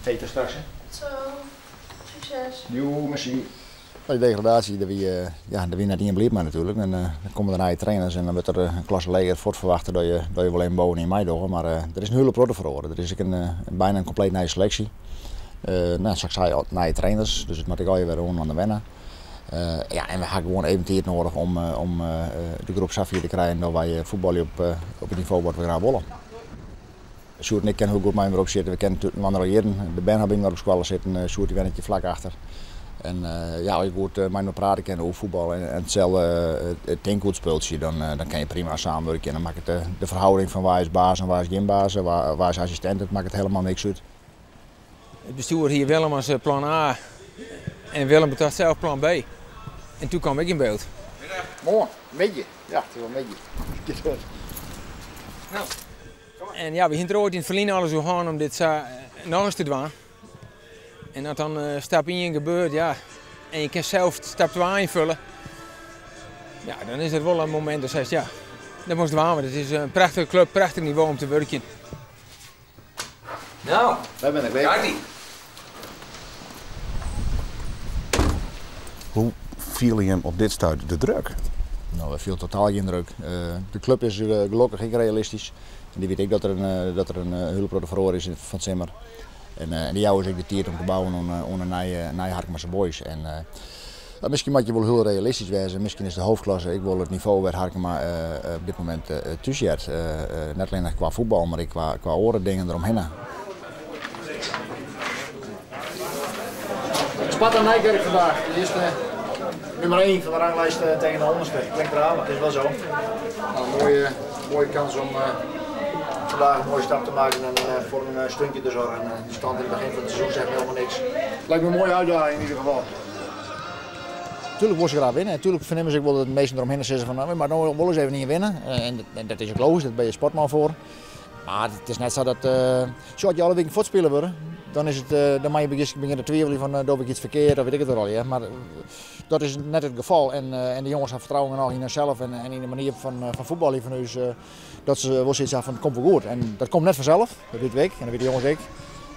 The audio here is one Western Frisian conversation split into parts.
Hey, tot straks hè. Zo, succes. Joe, merci. De degradaasje, dêr wie, ja, dêr wie net ien bliid mei natuerlik. En dan komme der nije trainers en dan wurdt der in klasse leger fuort ferwachte dat je, dat je wol even bovenyn meidogge. Mar der is in hiele protte feroare. Der is ek in, byna in kompleet nije seleksje. No, sa't ik sei, al nije trainers, dus it moat ek allegear wer oan oan de wenne. Ja, en we ha gewoan even tiid nedich om, om de groep safier te krijen dat wy fuotbalje op, op it nivo wat we graach wolle. Sjoerd en ik kinne hiel goed mei inoar opsjitte. We kenne inoar al jierren. De bern ha by inoar op skoalle sitten. Sjoerd dy wennet hjir flak achter. En ja, as je goed mei inoar prate kinne oer fuotbal en itselde tinke oer it spultsje, dan dan kinne je prima samenwurkje. En dan makket de, de ferhâlding fan wa is baas en wa is gjin baas, wa, wa is assistint, it makket helemaal niks út. It bestjoer hie Willem as plan A en Willem betocht sels plan B. En toen kwam ik yn byld. Moarn, middei. Ja, it is al middei. Nou, en ja, we hiene it oait yn it ferline alris oer hân om dit sa noch ris te dwaan. En as dan stap 1 gebeurt, ja, en je kinne sels stap 2 ynfolje, ja, dan is it wol in momint dat seist, ja, dat moatst dwaan, want it is in prachtige klup, prachtich nivo om te wurkjen. Nou, Wy binne klear. Komt-ie. Hoe fiele jim op dit stuit de druk? No, we fiele totaal gjin druk. De klup is gelokkich ek realistysk. En dy wit ek dat der in, dat der in hiele protte feroare is fan 't simmer. En dy jouwe ús ek de tiid om te bouwen oan, oan in nije, nije Harkemase Boys. En miskien moatte je wol hiel realistysk wêze. Miskien is de hoofdklasse ek wol it nivo wêr't Harkema op dit momint thús heart. Net allinnich kwa fuotbal, mar ek kwa, kwa oare dingen deromhinne. Sparta Nijkerk vandaag. De eerste nummer 1 van de ranglijst tegen de onderste. Klinkt raar, maar het is wel zo. Nou, een mooie, mooie kans om vandaag een mooie stap te maken en voor een stuntje te zorgen. De stand in het begin van het seizoen zegt helemaal niks. Lijkt me een mooie uitdaging in ieder geval. Tuurlijk wol se graach winne. Tuurlijk fernimme se ek wol dat de minsken deromhinne sizze fan no, mar no wol ris even ien winne. En, en dat is ek logysk, dêr binne je sportman foar. Mar it is net sa dat, sjoch, as je alle wiken fuortspile wurde, dan is it, dan moatte je begjinne te twiveljen fan doch ik yts ferkeard of wit ik it wat allegear. Mar dat is net it gefal en, en de jonges ha fertrouwen genôch yn harsels en, en yn de manier fan, fan fuotbaljen fan ús, dat se wol sayts ha fan it komt wol goed. En dat komt net fansels, dat witte we ek en dat witte de jonges ek.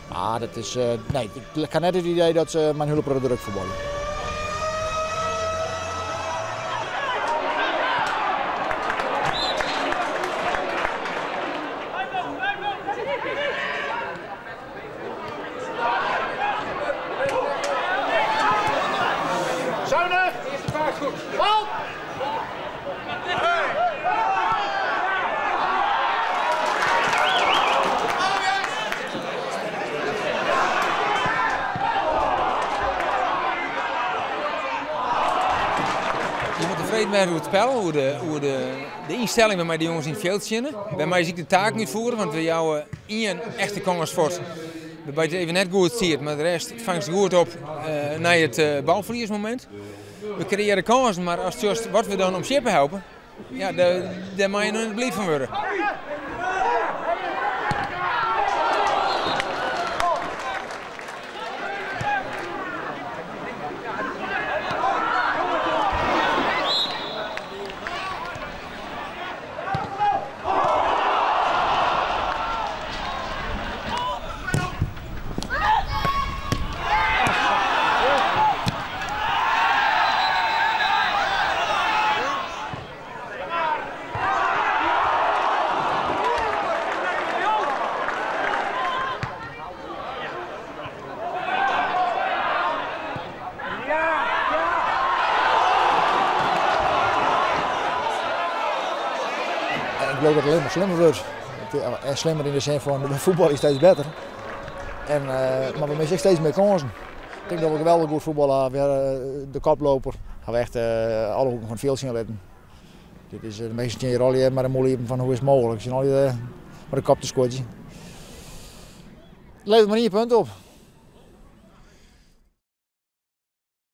Mar dat is, nee, ik ha net it idee dat se mei in hiele protte druk fuotbalje. Zuinig! Bal! Je moatte tefreden wêze oer it spel, oer de, oer de, de ynstelling wêrmei de jonges yn it fjild steane. Wêrmei se ek de taken útfiere, want we jouwe ien echte kâns fuort wêrby't it even net goed stiet, mar de rest fangt se goed op nei it balferliesmomint. We kreëarje kânsen, mar ast sjochst wat we dan om sjippe helpe, ja, dêr moatte je noch net bliid fan wurde. Ik leau dat it allinnich mar slimmer wurdt. En slimmer yn de sin fan de fuotbal is steeds better. En, mar we misse ek steeds mear kânsen. Ik tink dat we geweldich goed fuotballe ha. De koploper ha we echt alle hoeken fan it fjild sjen litten. Dit is de minsken tsjin hjir allegear mei de mûle iepen fan hoe is it mooglik. Se stean allegear mei de kop te skodzjen. Leveret mar ien punt op.